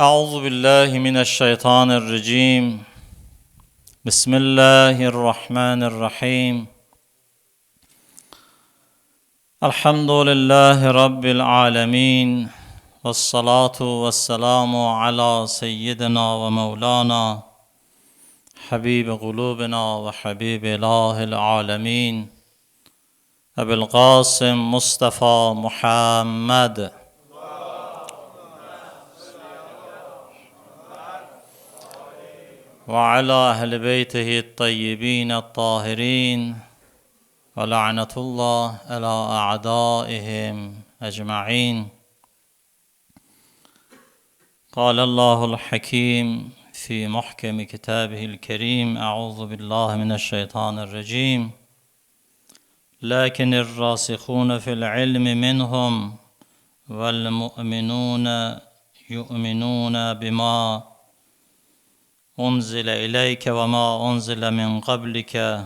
Euzu billahi mineşşeytanirracim. Bismillahirrahmanirrahim. Elhamdülillahi Rabbil alemin. Vessalatu vesselamu ala seyyidina ve mevlana Habibi qulubina ve habibi ilahil alemin Ebil Qasim Mustafa Muhammed ve ala ehli beytihi tayyibin tahirin ve la'netullah ala a'daihim ecma'in. قال الله الحكيم في محكم كتابه الكريم أعوذ بالله من الشيطان الرجيم لكن الراسخون في العلم منهم والمؤمنون يؤمنون بما أنزل إليك وما أنزل من قبلك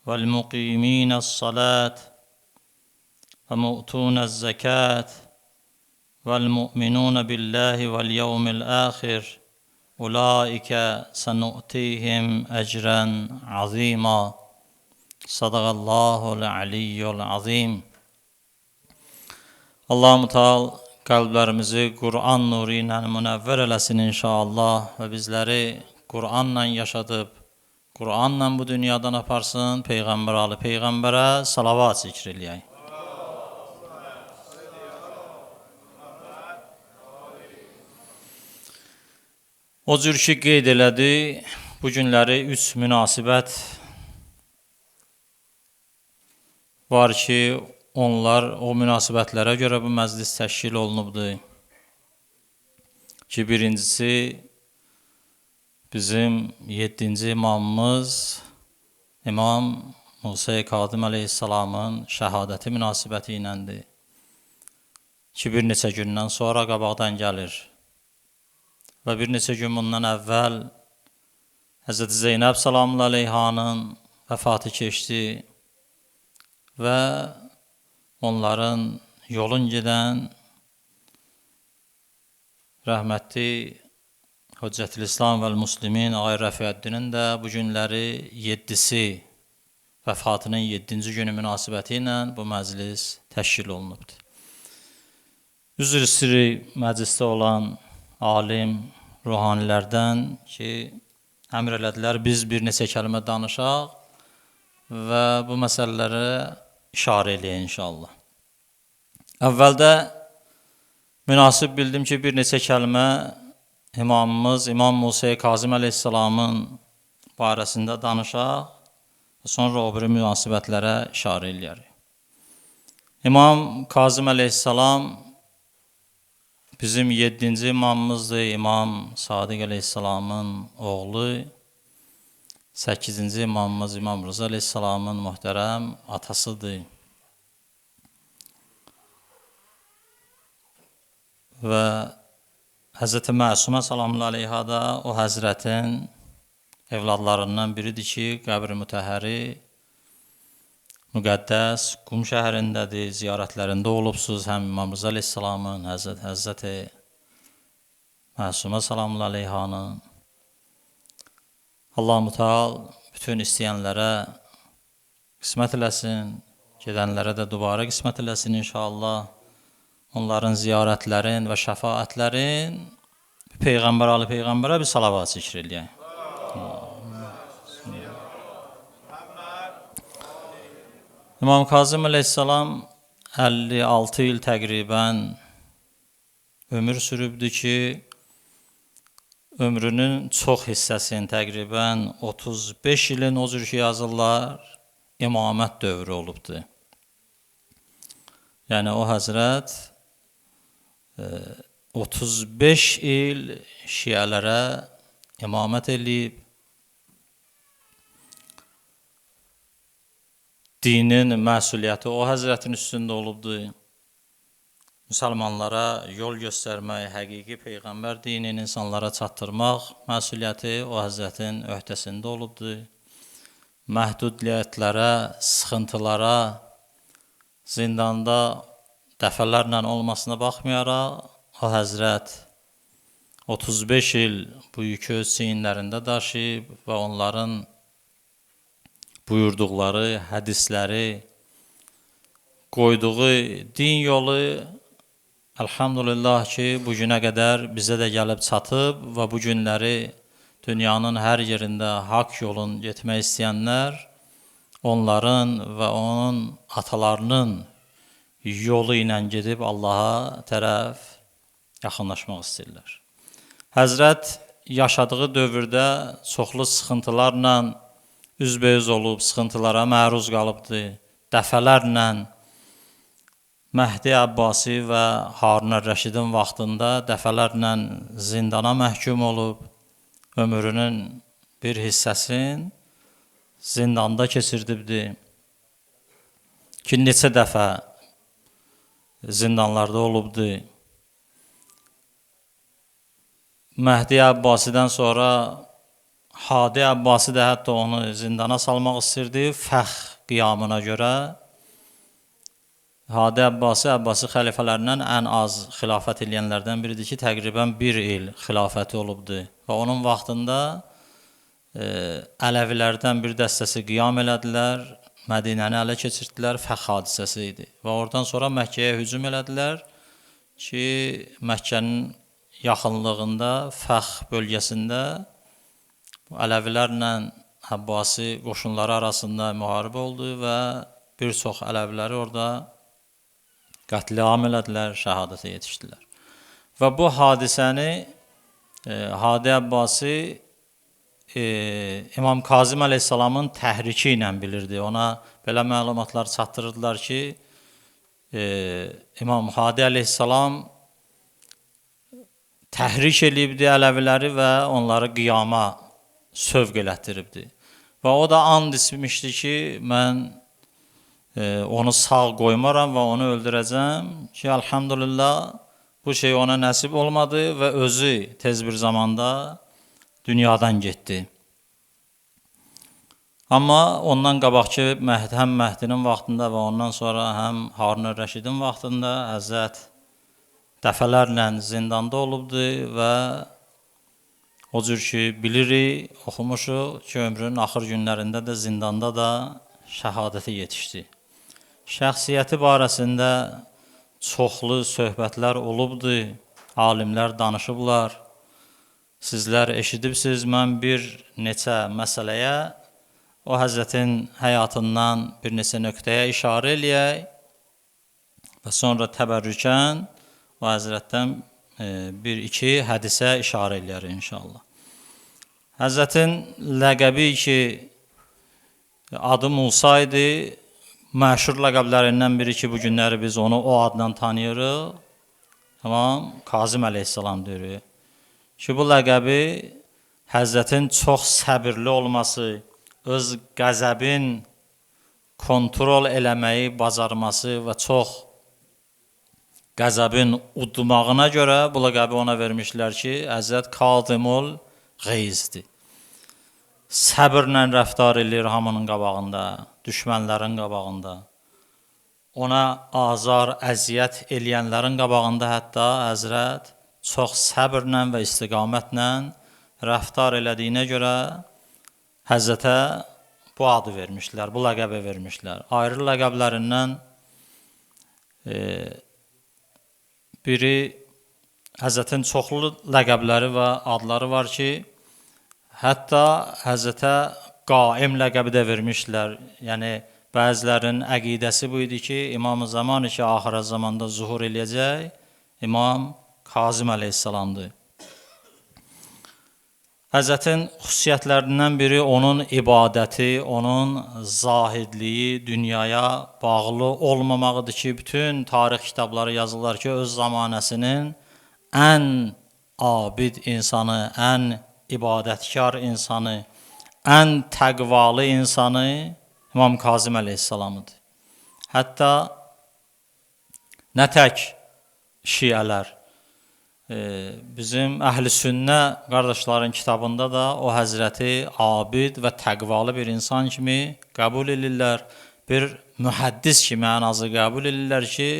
والمقيمين الصلاة ومؤتون الزكاة والمؤمنون بالله واليوم الآخر أولئك سنؤتيهم أجرا عظيما. صدق الله العلي العظيم. Allah-u Teala qəlblərimizi Qur'an nuru ilə münəvvər eləsin inşallah və bizləri Qur'anla yaşadıb, Qur'anla bu dünyadan aparsın. Peyğəmbər alı Peyğəmbərə salavat zikr eləyək. O cür ki qeyd elədi, bu günləri üç münasibət var ki, onlar o münasibətlərə görə bu məclis təşkil olunubdur. Ki, birincisi bizim 7-ci imamımız İmam Musa Kazım əleyhissalamın şəhadəti münasibəti iləndir. Ki, bir neçə gündən sonra qabaqdan gəlir. Və bir neçə gün bundan əvvəl Həzrəti Zeynəb salamlı əleyhanın vəfatı keçdi və onların yolun gedən rəhmətli Hüccətülislam vəl-Muslimin Ağay Rəfiəddinin də bu günləri 7-si vəfatının 7-ci günü münasibəti ilə bu məclis təşkil olunubdur. Üzr istəyirik məclisdə olan alim, ruhanilərdən ki, əmr elədilər, biz bir neçə kəlmə danışaq və bu məsələlərə işarə eləyək inşallah. Əvvəldə münasib bildim ki, bir neçə kəlmə imamımız İmam Musa Kazım əleyhissalamın barəsində danışaq, sonra o biri münasibətlərə işarə eləyərik. İmam Kazım əleyhissalam bizim 7-ci imamımızdır, İmam Sadiq əleyhissalamın oğlu, 8-ci imamımız İmam Rıza əleyhissalamın möhtərəm atasıdır. Və Həzrəti Məsumə salamlı əleyha da o həzrətin evladlarından biridir ki, qəbr-i mütəhəri müqəddəs Qum şəhərindədir, ziyarətlərində olubsuz həm İmam Rıza əleyhissalamın, Həzrəti Məsumə salamlı əleyhanın. Allah-u Müteal bütün istəyənlərə qismət eləsin, gedənlərə də dubara qismət eləsin inşallah. Onların ziyarətlərin və şəfaətlərin Peyğəmbər alı Peyğəmbərə bir salavat zikr eləyək. İmam Kazım əleyhissalam 56 il təqribən ömür sürübdür ki, ömrünün çox hissəsinin təqribən 35 ilin o cür ki yazırlar, imamət dövrü olubdur. Yəni o həzrət 35 il şiələrə imamət eləyib, dinin məsuliyyəti o həzrətin üstündə olubdur. Müsəlmanlara yol göstərmək, həqiqi Peyğəmbər dinini insanlara çatdırmaq məsuliyyəti o həzrətin öhdəsində olubdur. Məhdudiyyətlərə, sıxıntılara, zindanda dəfələrlə olmasına baxmayaraq, o həzrət 35 il bu yükü öz çiyinlərində daşıyıb və onların buyurduqları hədisləri, qoyduğu din yolu elhamdülillah ki, bu günə qədər bizə də gəlib çatıb və bu günləri dünyanın hər yerində haqq yolun getmək istəyənlər onların və onun atalarının yolu ilə gedib Allaha tərəf yaxınlaşmaq istəyirlər. Həzrət yaşadığı dövrdə çoxlu sıxıntılarla üzbəüz olub, sıxıntılara məruz qalıbdı. Dəfələrlə Məhdi Əbbasi və Harun ər-Rəşidin vaxtında dəfələrlə zindana məhkum olub, ömrünün bir hissəsini zindanda keçirdibdi ki, neçə dəfə zindanlarda olubdu. Məhdi Əbbasidən sonra Hadi Əbbasi də hətta onu zindana salmaq istirdi, Fəx qiyamına görə. Hadi Əbbasi, Əbbasi xəlifələrindən ən az xilafət eləyənlərdən biridir ki, təqribən bir il xilafəti olubdu. Və onun vaxtında Ələvilərdən bir dəstəsi qiyam elədilər, Mədinəni ələ keçirdilər, Fəx hadisəsi idi. Və oradan sonra Məkkəyə hücum elədilər ki, Məkkənin yaxınlığında, Fəx bölgəsində Ələvilərlə Əbbasi qoşunları arasında müharibə oldu və bir çox Ələviləri orada qətliam elədilər, şəhadətə yetişdilər. Və bu hadisəni Hadi Əbbasi İmam Kazım əleyhissalamın təhriki ilə bilirdi. Ona belə məlumatlar çatdırırdılar ki, İmam Hadi əleyhissalam təhrik eləyibdi Ələviləri və onları qiyama sövq elətdiribdi. Və o da and içmişdi ki, mən onu sağ qoymaram və onu öldürəcəm ki, elhamdülillah bu şey ona nəsib olmadı və özü tez bir zamanda dünyadan getdi. Amma ondan qabaqki həm Məhdinin vaxtında və ondan sonra həm Harun ər-Rəşidin vaxtında Həzrət dəfələrlə zindanda olubdu və o cür ki, bilirik, oxumuşuq ki, ömrünün axır günlərində də zindanda da şəhadətə yetişdi. Şəxsiyyəti barəsində çoxlu söhbətlər olubdu, alimlər danışıblar. Sizlər eşidibsiniz, mən bir neçə məsələyə, o Həzrətin həyatından bir neçə nöqtəyə işarə eləyək və sonra təbərrükən o Həzrətdən bir-iki hədisə işarə eləyərik inşallah. Həzrətin ləqəbi ki, adı Musa idi, məşhur ləqəblərindən biri ki, bu günləri biz onu o adla tanıyırıq, tamam, Kazım əleyhissalam deyirik. Ki, bu ləqəbi Həzrətin çox səbirli olması, öz qəzəbin kontrol eləməyi bacarması və çox qəzəbin udmağına görə bu ləqəbi ona vermişlər ki, Həzrət Kazımul Qeyzdir. Səbirlə rəftar eləyir hamının qabağında, düşmənlərin qabağında. Ona azar, əziyyət eləyənlərin qabağında hətta Həzrət çox səbirlə və istiqamətlə rəftar elədiyinə görə Həzrətə bu adı vermişlər, bu ləqəbi vermişlər. Ayrı ləqəblərindən biri Həzrətin çoxlu ləqəbləri və adları var ki, hətta Həzrətə Qaim ləqəbi də vermişlər. Yəni, bəzilərinin əqidəsi bu idi ki, İmam-ı Zaman ki, axirət zamanda zuhur eləyəcək, İmam Kazım əleyhissalamdır. Həzrətin xüsusiyyətlərindən biri onun ibadəti, onun zahidliyi, dünyaya bağlı olmamağıdır ki, bütün tarix kitabları yazırlar ki, öz zamanəsinin ən abid insanı, ən ibadətkar insanı, ən təqvalı insanı İmam Kazım əleyhissalamıdır. Hətta nə tək şiələr, bizim əhl-i sünnə qardaşların kitabında da o Həzrəti abid və təqvalı bir insan kimi qəbul edirlər, bir mühəddis kimi ən azı qəbul edirlər ki,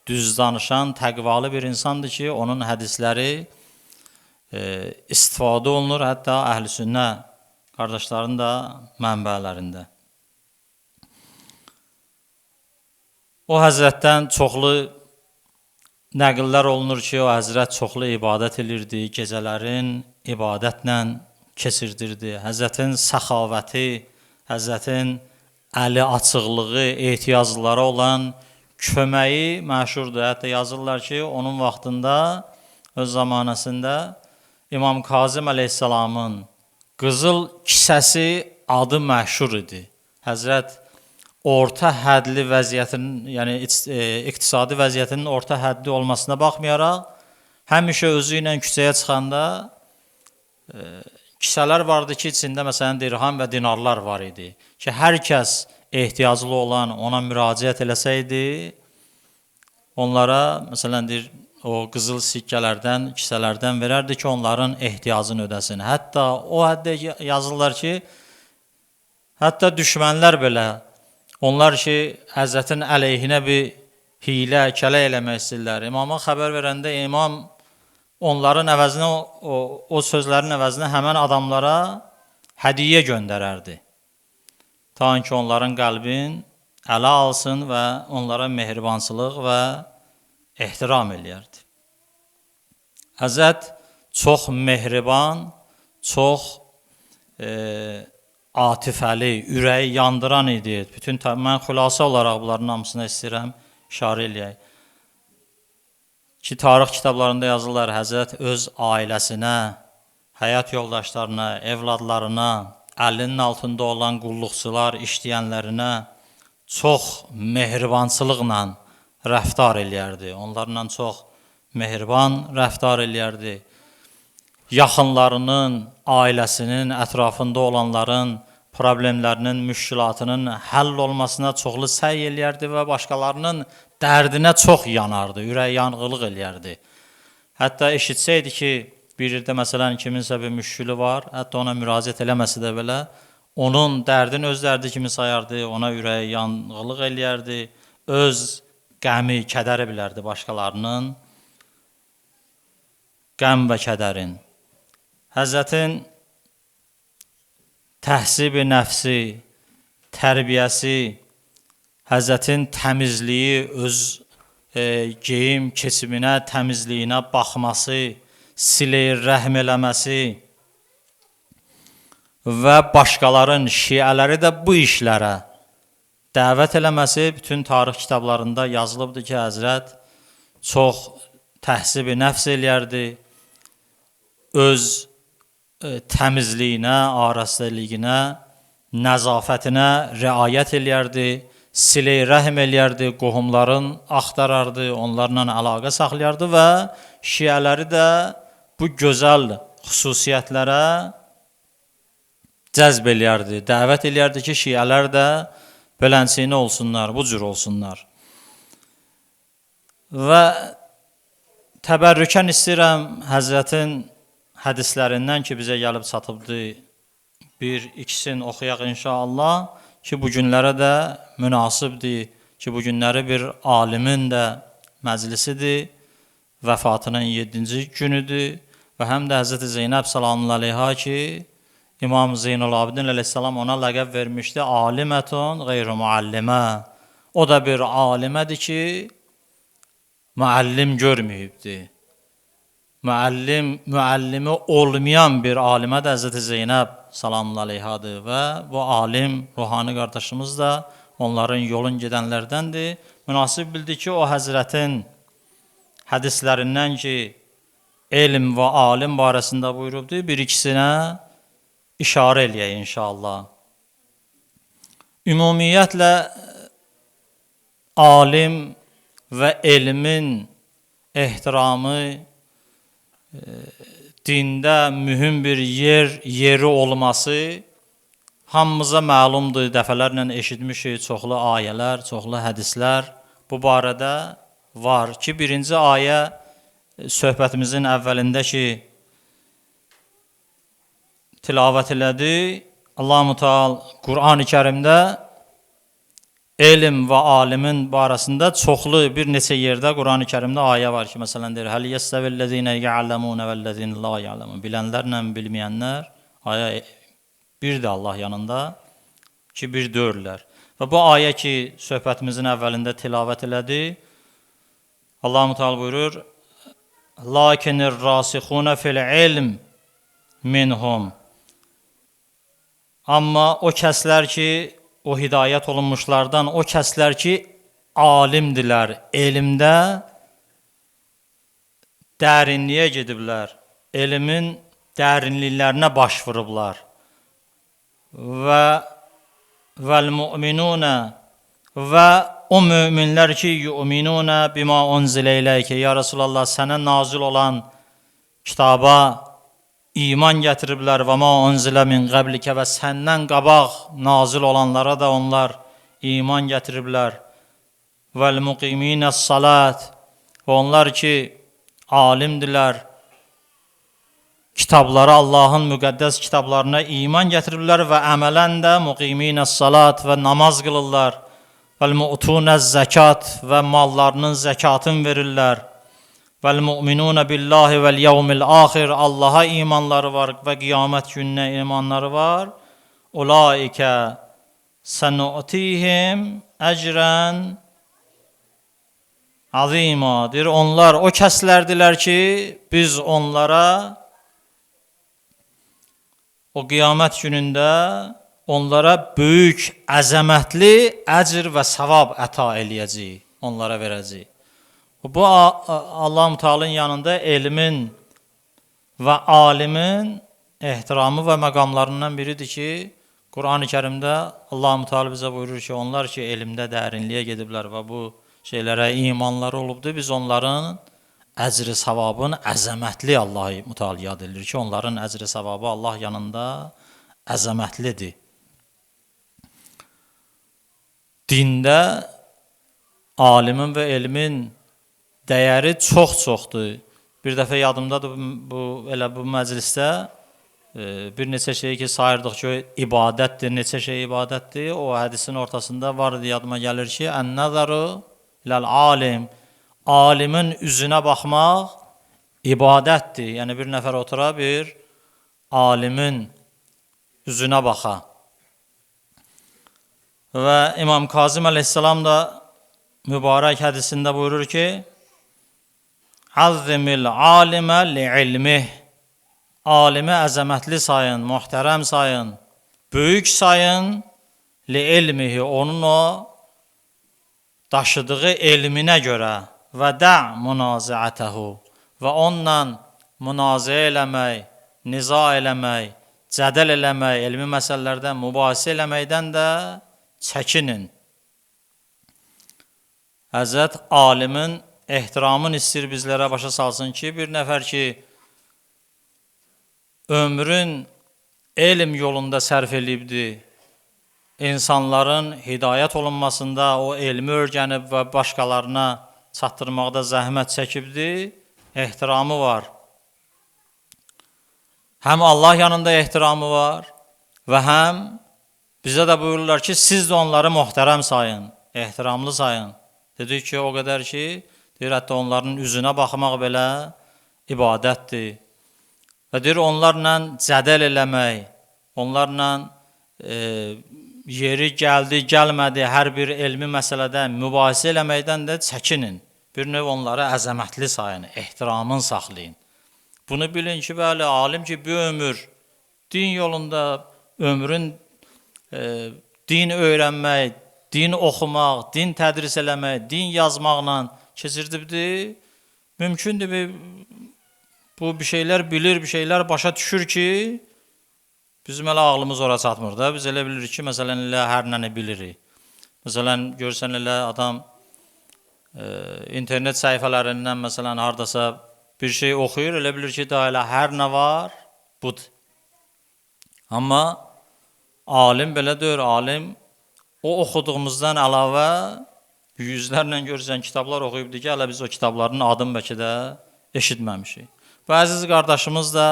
düz danışan, təqvalı bir insandır ki, onun hədisləri istifadə olunur, hətta əhl-i sünnə qardaşların da mənbələrində. O həzrətdən çoxlu nəqillər olunur ki, o həzrət çoxlu ibadət edirdi, gecələrin ibadətlə keçirdirdi. Həzrətin səxavəti, həzrətin əli açıqlığı, ehtiyaclılara olan köməyi məşhurdur. Hətta yazırlar ki, onun vaxtında, öz zamanəsində İmam Kazım əleyhissalamın qızıl kisəsi adı məşhur idi. Həzrət orta hədli vəziyyətinin, yəni iqtisadi vəziyyətinin orta hədli olmasına baxmayaraq, həmişə özü ilə küçəyə çıxanda kisələr vardı ki, içində məsələn dirham və dinarlar var idi. Ki, hər kəs ehtiyaclı olan ona müraciət eləsəydi, onlara məsələn deyir, o qızıl sikkələrdən, kisələrdən verərdi ki, onların ehtiyacını ödəsin. Hətta o həddə yazırlar ki, hətta düşmənlər belə, onlar ki, Həzrətin əleyhinə bir hiylə, kələk eləmək istəyirlər. İmama xəbər verəndə imam onların əvəzinə, o sözlərin əvəzinə həmən adamlara hədiyyə göndərərdi. Ta ki, onların qəlbin ələ alsın və onlara mehribançılıq və ehtiram eləyərdi. Həzrət çox mehriban, çox atifəli, ürəyi yandıran idi. Bütün mən xülasə olaraq bunların hamısına istəyirəm, işarə eləyək. Ki, tarix kitablarında yazırlar, Həzrət öz ailəsinə, həyat yoldaşlarına, evladlarına, əlinin altında olan qulluqçular, işləyənlərinə çox mehribançılıqla rəftar eləyərdi. Onlarla çox mehriban rəftar eləyərdi. Yaxınlarının, ailəsinin, ətrafında olanların problemlərinin, müşkülatının həll olmasına çoxlu səy eləyərdi və başqalarının dərdinə çox yanardı, ürək yanğılıq eləyərdi. Hətta eşitsəydi ki, bir yerdə məsələn kiminsə bir müşkülü var, hətta ona müraciət eləməsə də belə, onun dərdini öz dərdi kimi sayardı, ona ürək yanğılıq eləyərdi, öz qəmi, kədəri bilərdi başqalarının qəm və kədərin. Həzrətin təhsib-i nəfsi, tərbiyəsi, Həzrətin təmizliyi, öz geyim keçiminə, təmizliyinə baxması, silə-i rəhm eləməsi və başqaların, şiələri də bu işlərə dəvət eləməsi bütün tarix kitablarında yazılıbdır ki, Həzrət çox təhsib-i nəfs eləyərdi, öz təmizliyinə, arasəliyinə, nəzafətinə riayət eləyərdi, silə-i rəhm eləyərdi, qohumların axtarardı, onlarla əlaqə saxlayardı və şiələri də bu gözəl xüsusiyyətlərə cəzb eləyərdi, dəvət eləyərdi ki, şiələr də belənsini olsunlar, bu cür olsunlar. Və təbərrükən istəyirəm Həzrətin hədislərindən ki, bizə gəlib çatıbdı, bir, ikisini oxuyaq inşallah ki, bu günlərə də münasibdir, ki, bu günləri bir alimin də məclisidir, vəfatının 7-ci günüdür və həm də Həzrəti Zeynəb salamlı əleyha ki, İmam Zeynul Abidin əleyhissalam ona ləqəb vermişdi, alimətun qeyru müallimə. O da bir alimədir ki, müəllim görməyibdir. Müəllimi olmayan bir alimə də Həzrəti Zeynəb salamlı əleyhadır və bu alim, ruhani qardaşımız da onların yolun gedənlərdəndir. Münasib bildi ki, o həzrətin hədislərindən ki, elm və alim barəsində buyurubdur, bir ikisinə işarə eləyək inşallah. Ümumiyyətlə, alim və elmin ehtiramı dində mühüm bir yeri olması hamımıza məlumdur. Dəfələrlə eşitmişik, çoxlu ayələr, çoxlu hədislər bu barədə var ki, birinci ayə söhbətimizin əvvəlində ki, tilavət elədi. Allah-u Teala Qur'an-ı Kərimdə Elm və alimin barəsində çoxlu bir neçə yerdə Qurani Kərimdə ayə var ki, məsələn deyir: "Həl yestəvillezine ya'lemun vellezine la ya'lemun." Bilənlərlə bilməyənlər ayə birdir Allah yanında ki, bir deyirlər. Və bu ayə ki, söhbətimizin əvvəlində tilavət elədi, Allah Teala buyurur: "Lakinir rasixuna fil ilm minhum." Amma o kəslər ki, o hidayət olunmuşlardan, o kəslər ki, alimdilər, elmdə dərinliyə gediblər, elmin dərinliklərinə baş vurublar. Və vəl-mu'minuna və o möminlər ki, yu'minuna bima unzilə iləykə, ya Rəsulallah, sənə nazil olan kitaba iman gətiriblər və ma unzilə min qəblikə və səndən qabaq nazil olanlara da onlar iman gətiriblər. Vəl-muqiminəs-salat və onlar ki, alimdilər, kitablara, Allahın müqəddəs kitablarına iman gətiriblər və əmələn də muqiminəs-salat və namaz qılırlar. Vəl-mu'tunəz-zəkat və mallarının zəkatını verirlər. Vəl-mu'minuna billahi vəl-yevmil axir, Allaha imanları var və qiyamət gününə imanları var. Ulaikə sənu'tihim əcrən azima. Deyir, onlar o kəslərdilər ki, biz onlara o qiyamət günündə onlara böyük, əzəmətli əcr və savab əta eləyəcəyik, onlara verəcəyik. Bu, Allah-u Teala'nın yanında elmin və alimin ehtiramı və məqamlarından biridir ki, Qurani Kərimdə Allah-u Teala bizə buyurur ki, onlar ki, elmdə dərinliyə gediblər və bu şeylərə imanları olubdur, biz onların əcri savabın əzəmətli Allah-u Teala yad edir ki, onların əcri savabı Allah yanında əzəmətlidir. Dində alimin və elmin dəyəri çox-çoxdur. Bir dəfə yadımdadır bu elə bu məclisdə bir neçə şeyi ki sayırdıq ki, ibadətdir, neçə şey ibadətdir. O hədisin ortasında var idi, yadıma gəlir ki, ən-nəzəru iləl alim, alimin üzünə baxmaq ibadətdir. Yəni bir nəfər otura bir alimin üzünə baxa. Və İmam Kazım əleyhissalam da mübarək hədisində buyurur ki, Əzzimil alimə li'ilmih. Alimi əzəmətli sayın, möhtərəm sayın, böyük sayın li'ilmihi, onun o daşıdığı elminə görə və də münaziətəhu və onunla münaziə eləmək, niza eləmək, cədəl eləmək, elmi məsələlərdən mübahisə eləməkdən də çəkinin. Həzrət alimin ehtiramını istəyir bizlərə başa salsın ki, bir nəfər ki, ömrün elm yolunda sərf eləyibdir, insanların hidayət olunmasında o elmi öyrənib və başqalarına çatdırmaqda zəhmət çəkibdir, ehtiramı var. Həm Allah yanında ehtiramı var və həm bizə də buyururlar ki, siz də onları möhtərəm sayın, ehtiramlı sayın. Dedik ki, o qədər ki, deyir, hətta onların üzünə baxmaq belə ibadətdir. Və deyir, onlarla cədəl eləmək, onlarla yeri gəldi, gəlmədi, hər bir elmi məsələdə mübahisə eləməkdən də çəkinin. Bir növ onları əzəmətli sayın, ehtiramın saxlayın. Bunu bilin ki, bəli, alim ki, bir ömür din yolunda ömrün din öyrənmək, din oxumaq, din tədris eləmək, din yazmaqla keçirdibdir. Mümkündür, bu bir şeylər bilir, bir şeylər başa düşür ki, bizim elə ağlımız ora çatmır da. Biz elə bilirik ki, məsələn, elə hər nəni bilirik. Məsələn, görsən elə adam internet səhifələrindən, məsələn, hardasa bir şey oxuyur, elə bilir ki, daha elə hər nə var, budur. Amma alim belə deyir, alim o oxuduğumuzdan əlavə yüzlərlə görürsən kitablar oxuyubdur ki, hələ biz o kitabların adını bəlkə də eşitməmişik. Bu əziz qardaşımız da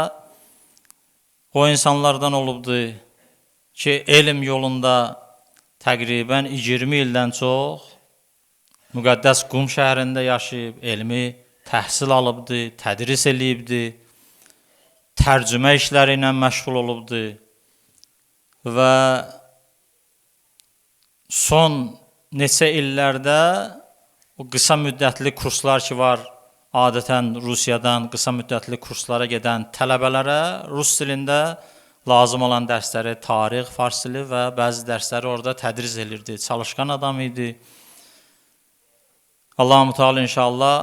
o insanlardan olubdur ki, elm yolunda Təqribən 20 ildən çox müqəddəs Qum şəhərində yaşayıb, elmi təhsil alıbdı, tədris eləyibdi, tərcümə işləri ilə məşğul olubdu və son neçə illərdə o qısa müddətli kurslar ki var, adətən Rusiyadan qısa müddətli kurslara gedən tələbələrə rus dilində lazım olan dərsləri, tarix, fars dili və bəzi dərsləri orada tədris elirdi. Çalışqan adam idi. Allah-u Teala inşallah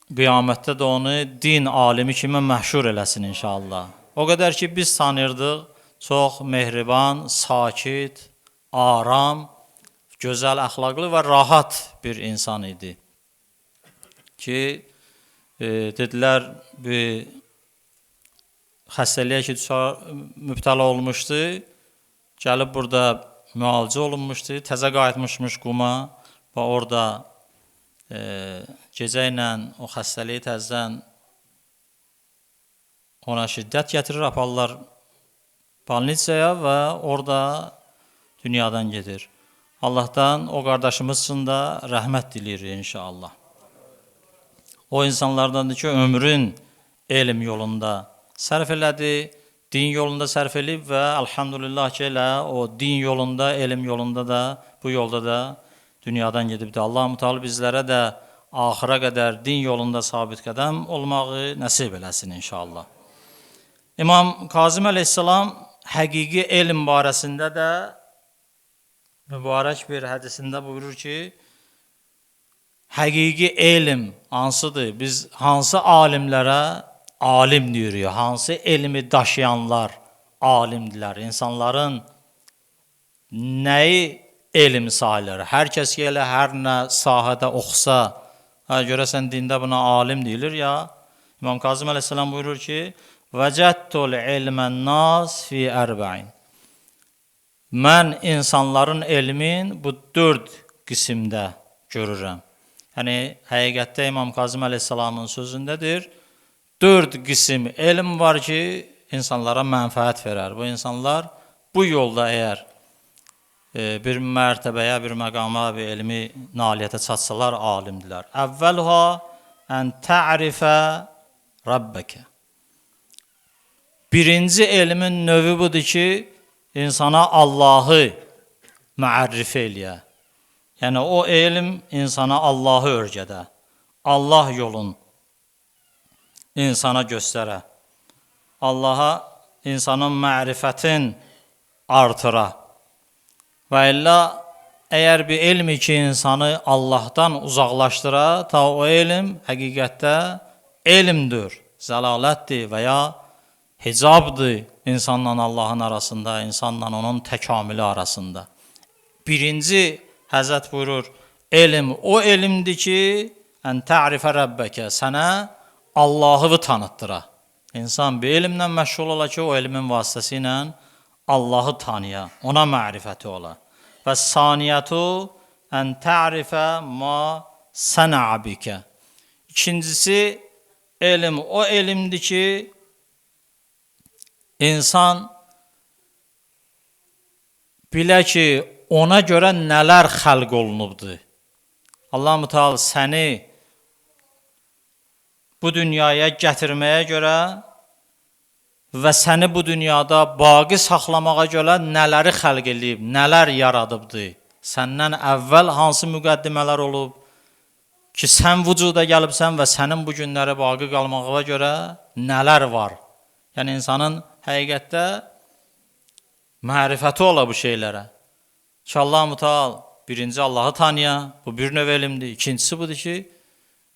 qiyamətdə də onu din alimi kimi məşhur eləsin inşallah. O qədər ki biz tanıyırdıq, çox mehriban, sakit, aram, gözəl əxlaqlı və rahat bir insan idi. Ki, dedilər, bir xəstəliyə ki, mübtəla olmuşdu, gəlib burada müalicə olunmuşdu, təzə qayıtmışmış Quma və orada gecə ilə o xəstəliyi təzədən ona şiddət gətirir, aparırlar balnitsaya və orada dünyadan gedir. Allahdan o qardaşımız üçün də rəhmət diləyirik inşallah. O insanlardandır ki, ömrün elm yolunda sərf elədi, din yolunda sərf eləyib və elhamdülillah ki, elə o din yolunda, elm yolunda da, bu yolda da dünyadan gedibdir. Allah-u Teala bizlərə də axıra qədər din yolunda sabit qədəm olmağı nəsib eləsin inşallah. İmam Kazım əleyhissalam həqiqi elm barəsində də mübarək bir hədisində buyurur ki, həqiqi elm hansıdır? Biz hansı alimlərə alim deyirik, hansı elmi daşıyanlar alimdirlər? İnsanların nəyi elm sayılır? Hər kəs ki, elə hər nə sahədə oxusa, hə, görəsən dində buna alim deyilir ya. İmam Kazım əleyhissalam buyurur ki, Vəcəttul ilmən nas fi ərbəin. Mən insanların elmin bu 4 qismdə görürəm. Yəni, həqiqətdə İmam Kazım əleyhissalamın sözündədir. 4 qism elm var ki, insanlara mənfəət verər. Bu insanlar bu yolda əgər bir mərtəbəyə, bir məqama, bir elmi nailiyyətə çatsalar, alimdirlər. Əvvəlha ən tə'rifə rabbəkə. Birinci elmin növü budur ki, insana Allahı müərrifə eləyə. Yəni, o elm insana Allahı örgədə, Allah yolun insana göstərə, Allaha insanın mərifətin artıra. Və illa əgər bir elm ki, insanı Allahdan uzaqlaşdıra, ta o elm həqiqətdə elmdir, zəlalətdir və ya hicabdır insanla Allahın arasında, insanla onun təkamülü arasında. Birinci Həzrət buyurur, elm o elmdir ki, ən tə'rifə rəbbəkə, sənə Allahı tanıtdıra. İnsan bir elmlə məşğul ola ki, o elmin vasitəsilə Allahı tanıya, ona mərifəti ola. Və saniyyətu ən tə'rifə ma sənə bikə. İkincisi, elm o elmdir ki, insan bilə ki, ona görə nələr xəlq olunubdur. Allah-u Teala səni bu dünyaya gətirməyə görə və səni bu dünyada baqi saxlamağa görə nələri xəlq eləyib, nələr yaradıbdır. Səndən əvvəl hansı müqəddimələr olub ki, sən vücuda gəlibsən və sənin bu günləri baqi qalmağa görə nələr var. Yəni, insanın həqiqətdə mərifəti ola bu şeylərə. Ki, Allah-u Teala birinci Allahı tanıya, bu bir növ elmdir. İkincisi budur ki,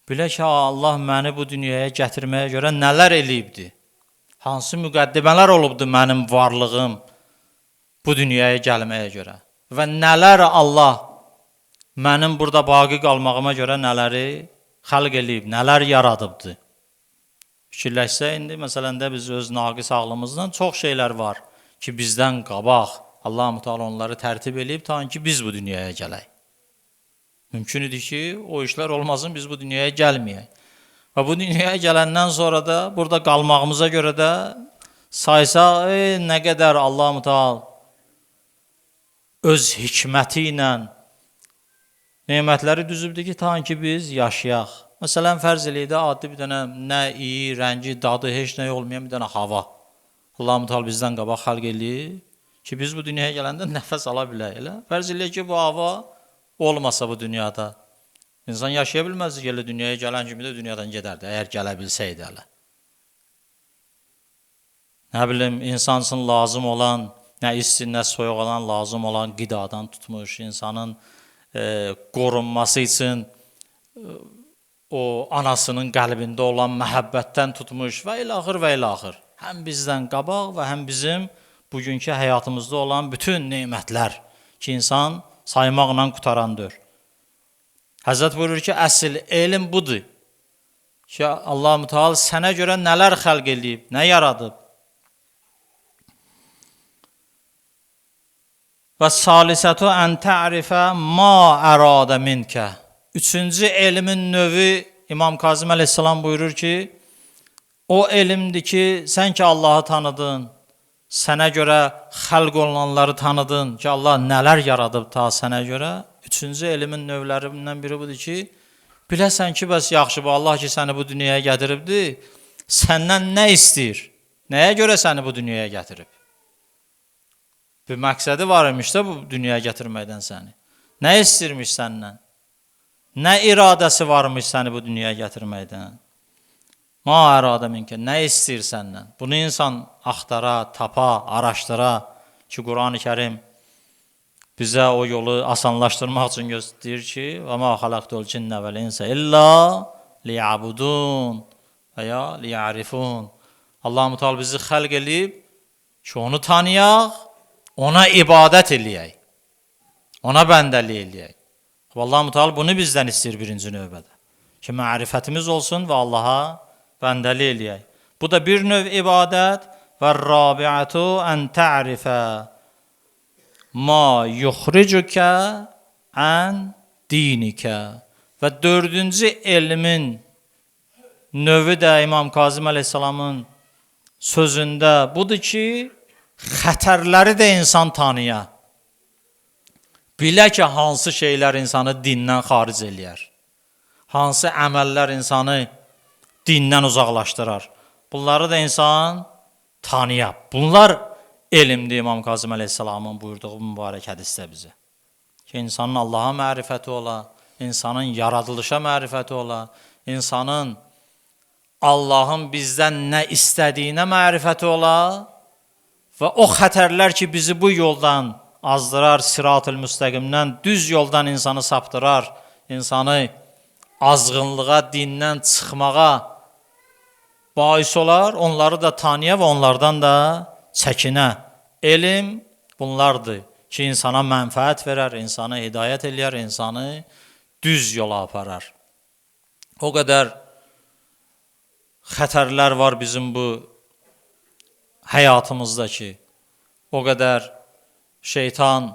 bilə ki, Allah məni bu dünyaya gətirməyə görə nələr eləyibdir. Hansı müqəddimələr olubdur mənim varlığım bu dünyaya gəlməyə görə. Və nələr Allah mənim burada baqi qalmağıma görə nələri xəlq eləyib, nələr yaradıbdır. Fikirləşsə indi, məsələn də biz öz naqis ağlımızdan çox şeylər var ki, bizdən qabaq Allah-u Teala onları tərtib eləyib ta ki, biz bu dünyaya gələk. Mümkün idi ki, o işlər olmasın, biz bu dünyaya gəlməyək. Və bu dünyaya gələndən sonra da, burada qalmağımıza görə də saysaq, nə qədər Allah-u Teala öz hikməti ilə nemətləri düzübdür ki, ta ki biz yaşayaq. Məsələn, fərz eləyək də adi bir dənə nə iyi, rəngi, dadı, heç nə olmayan bir dənə hava. Allah mütəal bizdən qabaq xalq eləyib ki, biz bu dünyaya gələndə nəfəs ala bilək. Elə fərz eləyək ki, bu hava olmasa bu dünyada İnsan yaşaya bilməzdi ki, elə dünyaya gələn kimi də dünyadan gedərdi, əgər gələ bilsəydi hələ. Nə bilim, insan üçün lazım olan, nə isti, nə soyuq olan, lazım olan qidadan tutmuş, insanın qorunması üçün o anasının qəlbində olan məhəbbətdən tutmuş və ilaxır və ilaxır. Həm bizdən qabaq və həm bizim bugünkü həyatımızda olan bütün nemətlər ki, insan saymaqla qutarandır. Həzrət buyurur ki, əsl elm budur ki, Allah mütəal sənə görə nələr xəlq eləyib, nə yaradıb. Və salisətu ən tə'rifə ma əradə minkə. Üçüncü elmin növü İmam Kazım əleyhissalam buyurur ki, o elmdir ki, sən ki Allahı tanıdın, sənə görə xəlq olunanları tanıdın ki, Allah nələr yaradıb ta sənə görə. Üçüncü elmin növlərindən biri budur ki, biləsən ki, bəs yaxşı bu Allah ki səni bu dünyaya gətiribdir, səndən nə istəyir? Nəyə görə səni bu dünyaya gətirib? Bir məqsədi var imiş də bu dünyaya gətirməkdən səni. Nə istəyirmiş səndən? Nə iradəsi varmış səni bu dünyaya gətirməkdən? Ma əradə minkə, nə istəyir səndən? Bunu insan axtara, tapa, araşdıra ki, Quran-ı Kərim bizə o yolu asanlaşdırmaq üçün göstərir ki, və ma xalaqtul cinnə vəl insə illə liyabudun və ya liyarifun. Allah mütəal bizi xəlq eləyib ki, onu tanıyaq, ona ibadət eləyək, ona bəndəlik eləyək. Allah mütəal bunu bizdən istəyir birinci növbədə. Ki, mərifətimiz olsun və Allaha bəndəlik eləyək. Bu da bir növ ibadət. Və rabi'atu ən tə'rifə ma yuxricukə ən dinikə. Və dördüncü elmin növü də İmam Kazım əleyhissalamın sözündə budur ki, xətərləri də insan tanıya. Bilə ki, hansı şeylər insanı dindən xaric eləyər. Hansı əməllər insanı dindən uzaqlaşdırar. Bunları da insan tanıya. Bunlar elmdir İmam Kazım əleyhissalamın buyurduğu mübarək hədisdə bizə. Ki, insanın Allaha mərifəti ola, insanın yaradılışa mərifəti ola, insanın Allahın bizdən nə istədiyinə mərifəti ola və o xətərlər ki, bizi bu yoldan azdırar, sirat-ül müstəqimdən, düz yoldan insanı saptırar, insanı azğınlığa, dindən çıxmağa bais olar, onları da tanıya və onlardan da çəkinə. Elm bunlardır ki, insana mənfəət verər, insanı hidayət eləyər, insanı düz yola aparar. O qədər xətərlər var bizim bu həyatımızda ki, o qədər şeytan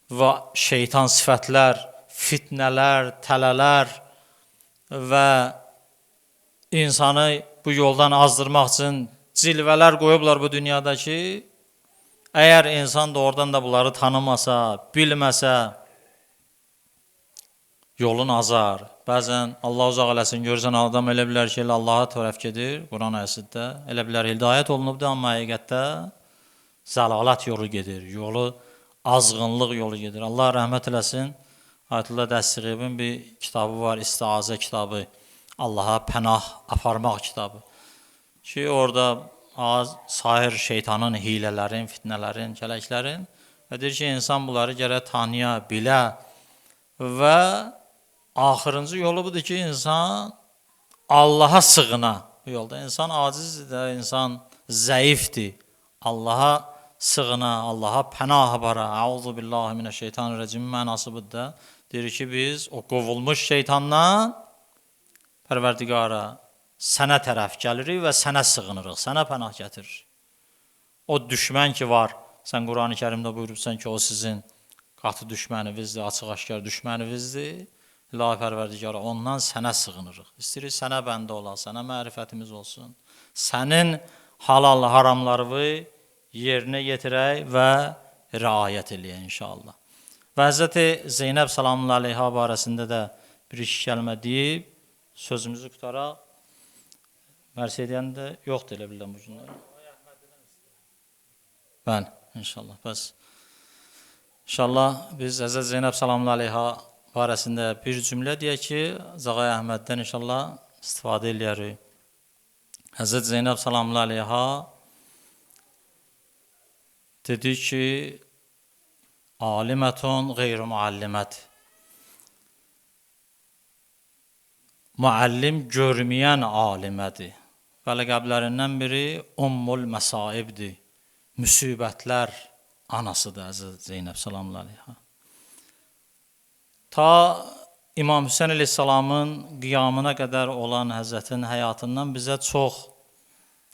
və şeytan sifətlər, fitnələr, tələlər və insanı bu yoldan azdırmaq üçün cilvələr qoyublar bu dünyada ki, əgər insan da oradan da bunları tanımasa, bilməsə, yolun azar. Bəzən Allah uzaq eləsin, görürsən adam elə bilər ki, elə Allaha tərəf gedir, Quran ayəsində, elə bilər hidayət olunubdur, amma həqiqətdə zəlalət yolu gedir, yolu azğınlıq yolu gedir. Allah rəhmət eləsin, Ayətullah Dəstiğibin bir kitabı var, İstiazə kitabı, Allaha pənah aparmaq kitabı. Ki, orada az sair şeytanın hilələrin, fitnələrin, kələklərin və deyir ki, insan bunları gərək tanıya, bilə və axırıncı yolu budur ki, insan Allaha sığına bu yolda. İnsan acizdir də, insan zəifdir. Allaha sığına, Allaha pənah apara. Əuzu billahi minəşşeytanirracim mənası budur da. Deyir ki, biz o qovulmuş şeytandan Pərverdigara sənə tərəf gəlirik və sənə sığınırıq, sənə pənah gətiririk. O düşmən ki var, sən Qurani Kərimdə buyurubsan ki, o sizin qatı düşməninizdir, açıq-aşkar düşməninizdir. İlahi Pərverdigara, ondan sənə sığınırıq. İstəyirik sənə bəndə olaq, sənə mərifətimiz olsun. Sənin halal haramlarını yerinə yetirək və riayət eləyək inşallah. Və Həzrəti Zeynəb salamlı əleyha barəsində də bir iki kəlmə deyib, sözümüzü qutaraq, mərsi edən də yoxdur elə bilirəm bu günləri. Bəli, inşallah. Bəs inşallah biz Həzrət Zeynəb salamlı əleyha barəsində bir cümlə deyək ki, Zağay Əhməddən inşallah istifadə eləyərik. Həzrət Zeynəb salamlı əleyha dedi ki, alimətun qeyri-müallimət. Müəllim görməyən alimədir. Və ləqəblərindən biri Ummul Məsaibdir. Müsibətlər anasıdır Həzrət Zeynəb salamlı əleyha. Ta İmam Hüseyn əleyhissalamın qiyamına qədər olan Həzrətin həyatından bizə çox,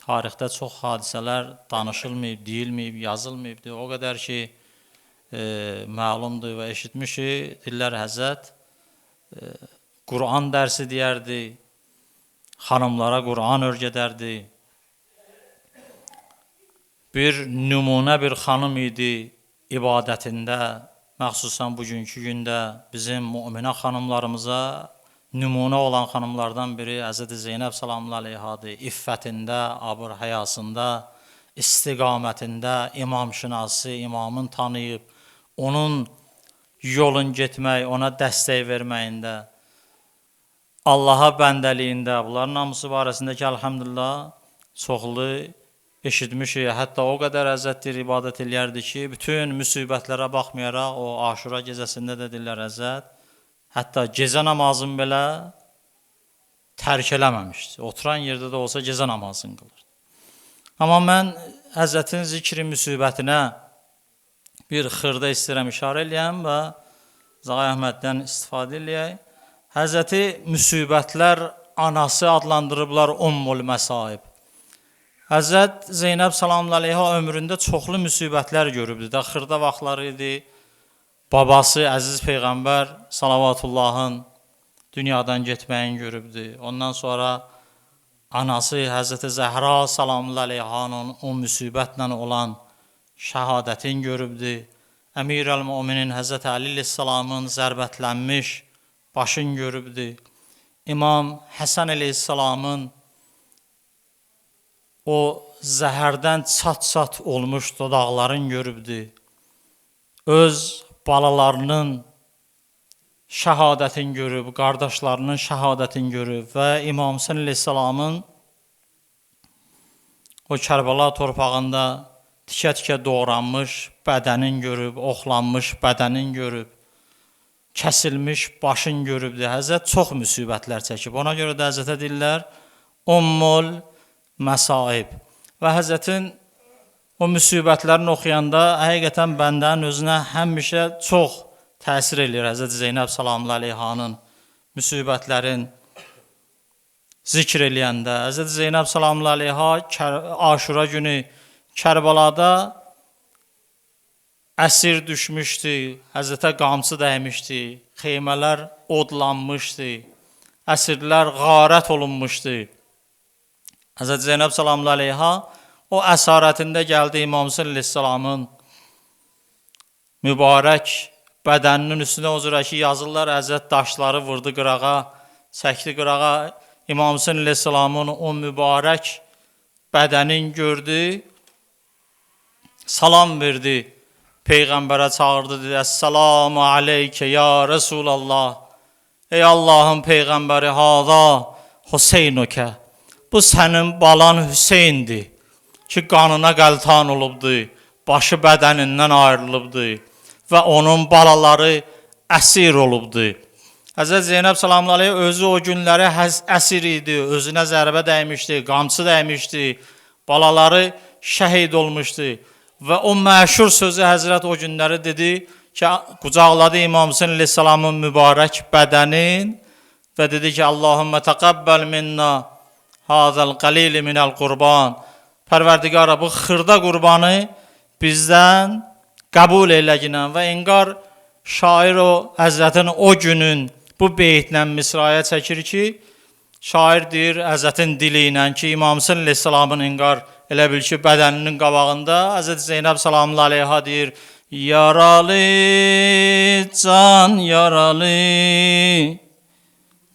tarixdə çox hadisələr danışılmayıb, deyilməyib, yazılmayıbdır. O qədər ki, məlumdur və eşitmişik, dillər Həzrət Quran dərsi deyərdi, xanımlara Quran öyrədərdi. Bir nümunə bir xanım idi ibadətində, məxsusən bugünkü gündə bizim müminə xanımlarımıza nümunə olan xanımlardan biri Həzrəti Zeynəb salamlı əleyhadır. İffətində, abır həyasında, istiqamətində imamşınası, imamın tanıyıb, onun yolun getmək, ona dəstək verməyində, Allaha bəndəliyində, bunların hamısı barəsində ki, əlhəmdülillah, çoxlu eşitmişik. Hətta o qədər Həzrət ibadət eləyərdi ki, bütün müsibətlərə baxmayaraq o Aşura gecəsində də deyirlər Həzrət, hətta gecə namazını belə tərk eləməmişdi. Oturan yerdə də olsa gecə namazını qılırdı. Amma mən Həzrətin zikri müsibətinə bir xırda istəyirəm işarə eləyəm və Zağay Əhməddən istifadə eləyək. Həzrəti müsibətlər anası adlandırıblar Ummul Məsaib. Həzrət Zeynəb salamlı əleyha ömründə çoxlu müsibətlər görübdü. Da xırda vaxtları idi. Babası əziz Peyğəmbər salavatullahın dünyadan getməyini görübdü. Ondan sonra anası Həzrəti Zəhra salamlı əleyhanın o müsibətlə olan şəhadətini görübdü. Əmir əl-Müminin Həzrəti Əli əleyhissalamın zərbətlənmiş başını görübdü. İmam Həsən əleyhissalamın o zəhərdən çat-çat olmuş dodaqlarını görübdü. Öz balalarının şəhadətini görüb, qardaşlarının şəhadətini görüb və İmam Hüseyn əleyhissalamın o Kərbəla torpağında tikə-tikə doğranmış bədənin görüb, oxlanmış bədənin görüb, kəsilmiş başın görübdü. Həzrət çox müsibətlər çəkib. Ona görə də Həzrətə deyirlər Ummul Məsaib. Və Həzrətin o müsibətlərini oxuyanda həqiqətən bəndənin özünə həmişə çox təsir eləyir Həzrət Zeynəb salamlı əleyhanın müsibətlərin zikr eləyəndə. Həzrət Zeynəb salamlı əleyha Aşura günü Kərbəlada əsir düşmüşdü, Həzrətə qamçı dəymişdi, xeymələr odlanmışdı, əsirlər qarət olunmuşdu. Həzrət Zeynəb salamlı əleyha o əsarətində gəldi İmam Hüseyn əleyhissalamın mübarək bədəninin üstünə o cürə ki, yazırlar, Həzrət daşları vurdu qırağa, çəkdi qırağa. İmam Hüseyn əleyhissalamın o mübarək bədənin gördü, salam verdi, Peyğəmbərə çağırdı, dedi, Əssalamu aleykə ya Rəsulallah, ey Allahın Peyğəmbəri, hada Hüseynukə, bu sənin balan Hüseyndir ki, qanına qəltan olubdu, başı bədənindən ayrılıbdı və onun balaları əsir olubdu. Həzrət Zeynəb salamlı əleyh özü o günləri əsir idi, özünə zərbə dəymişdi, qamçı dəymişdi, balaları şəhid olmuşdu. Və o məşhur sözü Həzrət o günləri dedi ki, qucaqladı İmam Hüseyn əleyhissalamın mübarək bədənin və dedi ki, Allahümmə təqəbbəl minna hazəl qalil minəl qurban. Pərverdigara, bu xırda qurbanı bizdən qəbul eləginən və enqar şair o Həzrətin o günün bu beytlə misraya çəkir ki, şair deyir Həzrətin dili ilə ki, İmam Hüseyn əleyhissalamın enqar elə bil ki, bədəninin qabağında Həzrət Zeynəb salamlı əleyha deyir, Yaralı, can yaralı,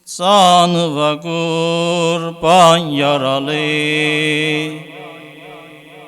canıva qurban yaralı.